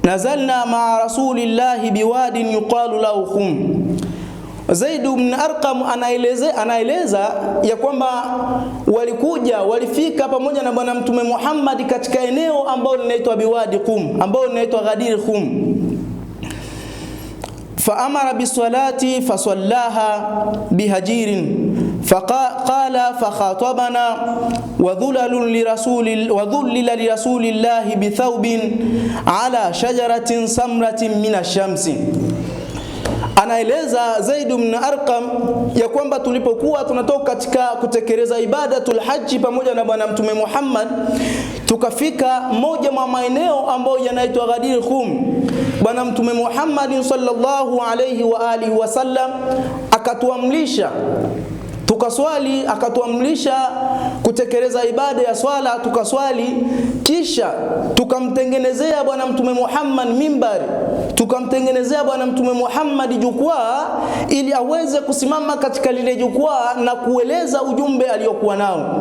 Nazalna maa rasulillahi biwadin yuqalu lahu Khum. Zaid ibn Arqam anaeleza ya kwamba walikuja walifika pamoja na Bwana Mtume Muhammad katika eneo ambalo linaitwa Biwadi Qum, ambalo linaitwa Ghadir Khum. Faamara bisalati fasallaha bihajirin faqala fakhatabana wadhullila lirasulillahi bithaubin ala shajaratin samratin min ash-shamsi. Anaeleza Zaid ibn Arqam ya kwamba tulipokuwa tunatoka katika kutekeleza ibadatul haji pamoja na Bwana Mtume Muhammad, tukafika moja mwa maeneo ambayo yanaitwa Ghadir Khum. Bwana Mtume Muhammad sallallahu alayhi wa alihi wasallam akatuamrisha tukaswali, akatuamrisha kutekeleza ibada ya swala, tukaswali, kisha tukamtengenezea Bwana Mtume Muhammad mimbari, tukamtengenezea Bwana Mtume Muhammad jukwaa ili aweze kusimama katika lile jukwaa na kueleza ujumbe aliyokuwa nao.